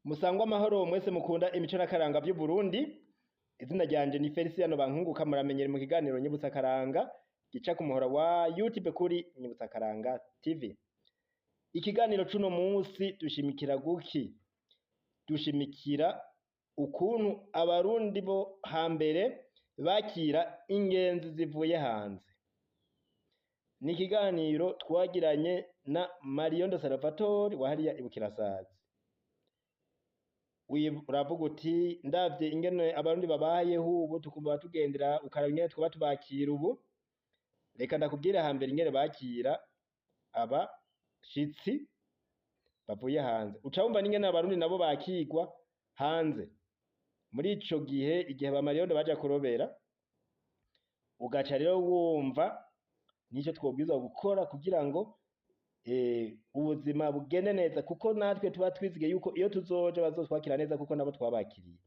Musangwa amahoro mwese mukunda imico n'akaranga vy'Uburundi. Izina ryanje ni Feliciano Bankunguka, muramenyere mu kiganiro Nyibutsa Akaranga gica ku muhora wa YouTube kuri Nyibutsa Akaranga TV. Ikiganiro c'uno munsi dushimikira guki? Dushimikira ukuntu abarundi bo hambere bakira ingenzi zivuye hanze. Ni ikiganiro twagiranye na Mariyondo Salvatore wa hariya i Bukirasazi. Uravuga uti ndavye ingene abarundi babayeho ubu, tukumva batugendera, ukaraba ingene twaba tubakira ubu. Reka ndakubwire hambere ingene bakira abashitsi bavuye hanze, uca wumva n'ingene abarundi nabo bakirwa hanze muri ico gihe, igihe ba Mariyondo baja kurobera. Ugaca rero wumva nico twobwirizwa gukora kugira ngo ubuzima bugende neza, kuko natwe tuba twizigiye yuko iyo tuzoja bazotwakira neza, kuko nabo twabakiriye.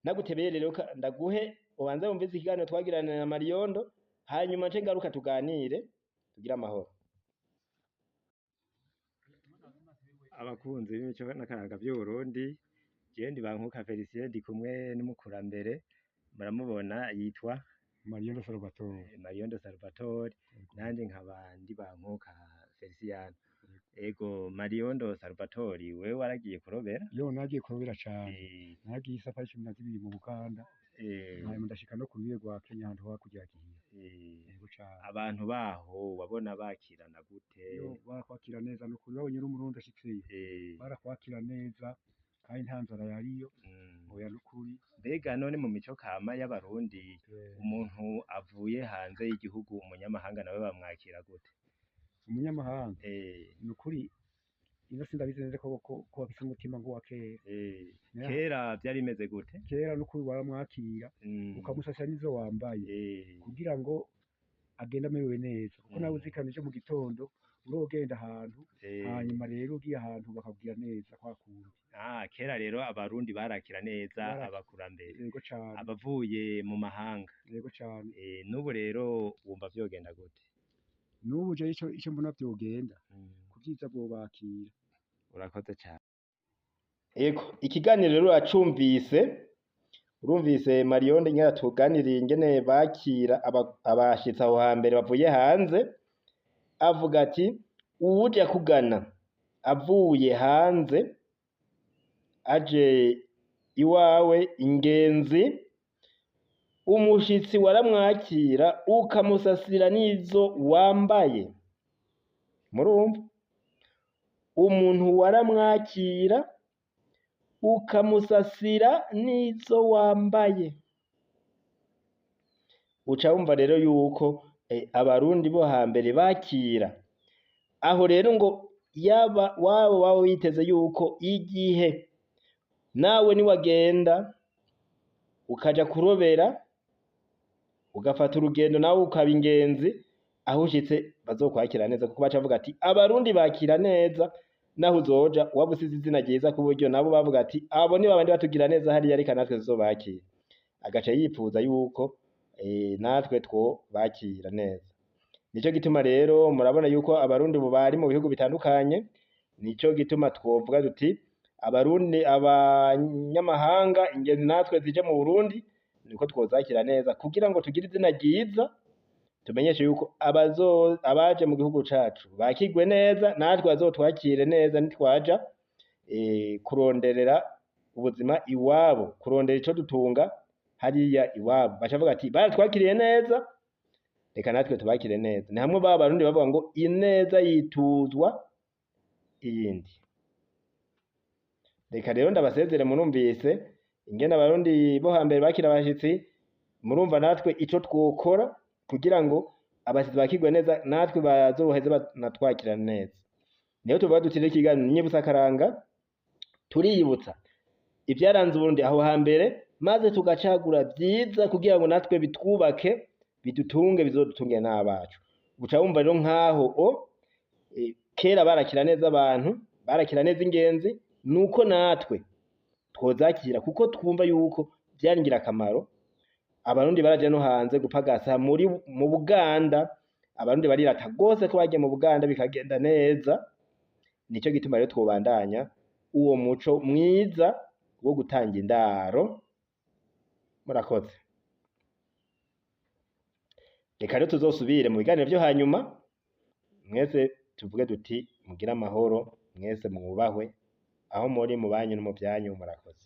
Nagutebeye rero, ndaguhe ubanze wumvise ikiganiro twagiranye na Mariyondo, hanyuma nce ngaruka tuganire. Tugire amahoro. Abakunzi b'imico n'akaranga vy'Uburundi, jewe ndi Bankuka Felicien, ndi kumwe n'umukurambere, muramubona, yitwa Mariyondo Salvatore. Mariyondo Salvatore, nanje nkaba ndi Bankuka Feliciano. Ego, Mariyondo Salvatore, wewe waragiye kurobera? Yo, nagiye kurobera cane. Nagiye isafari 12 mu Buganda, hanyuma ndashika no ku rubibe rwa Kenya, ahantu hakurya ya Kihiya. Yego cane. Abantu baho wabona bakirana gute? Yo, barakwakira neza nukuri, babonye uri umurundi ashitseyo. Barakwakira neza kandi nta nzara yariyo. Oya, nukuri. Mbega none mu mico kama y'abarundi, umuntu avuye hanze y'igihugu, umunyamahanga, nawe bamwakira gute? Umunyamahanga, nukuri ino sindabizi neza ko bafise umutima nk'uwa kera. Kera vyari bimeze gute? Kera nukuri waramwakira, ukamusasira n'izo wambaye, kugira ngo agende amerewe neza, kuko nawe uzikana ejo mu gitondo urogenda ahantu, hanyuma rero ugiye ahantu bakakubwira neza kwa kundi. Ah, kera rero abarundi barakira neza abakurambere, Yego cane. abavuye mu mahanga. Yego cane. N'ubu rero wumva vyogenda gute? N'ubu je ico mbona vyogenda, kuvyiza bobakira. Urakoze cane. Ego, ikiganiro rero uracumvise, urumvise Mariyondo ingene atuganiriye ingene bakira abashitsi aho hambere bavuye hanze. Avuga ati uwuje akugana avuye hanze aje iwawe, ingenzi, umushitsi, waramwakira ukamusasira n'izo wambaye. Murumva, umuntu waramwakira ukamusasira n'izo wambaye. Uca wumva rero yuko abarundi bo hambere bakira. Aho rero ngo yaba waba waba witeze yuko igihe nawe niwagenda ukaja kurobera, ugafata urugendo nawe ukaba ingenzi, aho ushitse bazokwakira neza, kuko baca bavuga ati abarundi bakira neza. Naho uzoja waba usize izina ryiza, ku buryo nabo bavuga ati abo ni babandi batugira neza hariya, reka natwe tuzobakira. Agaca yipfuza yuko natwe two bakira neza. Nico gituma rero murabona yuko abarundi ubu bari mu bihugu bitandukanye. Nico gituma twovuga duti abarundi, abanyamahanga, ingenzi natwe zije mu Burundi, niko twozakira neza kugira ngo tugire izina ryiza, tumenyeshe yuko abaje mu gihugu cacu bakigwe neza, natwe bazotwakire neza nitwaja kuronderera ubuzima iwabo, kurondera ico dutunga hariya iwabo. Baca bavuga ati baratwakiriye neza, reka natwe tubakire neza. Ni hamwe ba barundi bavuga ngo ineza yituzwa iyindi. Reka rero ndabasezere. Murumvise ingene abarundi bo hambere bakira abashitsi, murumva natwe ico twokora kugira ngo abashitsi bakirwe neza, natwe bazoheze banatwakira neza. Niyo tuvuga duti rero ikiganiro Nyibutsa Akaranga, turiyibutsa ivyaranze Uburundi aho hambere, maze tugacagura vyiza kugira ngo natwe bitwubake, bidutunge, bizodutunge n'abacu. Uca wumva rero nkaho kera barakira neza abantu, barakira neza ingenzi, nuko natwe twozakira, kuko twumva yuko vyari ingirakamaro. Abarundi baraja no hanze gupagasa muri mu Buganda, abarundi barirata gose ko bagiye mu Buganda bikagenda neza. Nico gituma rero twobandanya. uwo muco mwiza wo gutanga indaro. Murakoze. Reka rero tuzosubire mu biganiro vyo hanyuma, mwese tuvuge duti mugire amahoro, mwese mwubahwe aho muri mu banyu no mu vyanyu. Murakoze.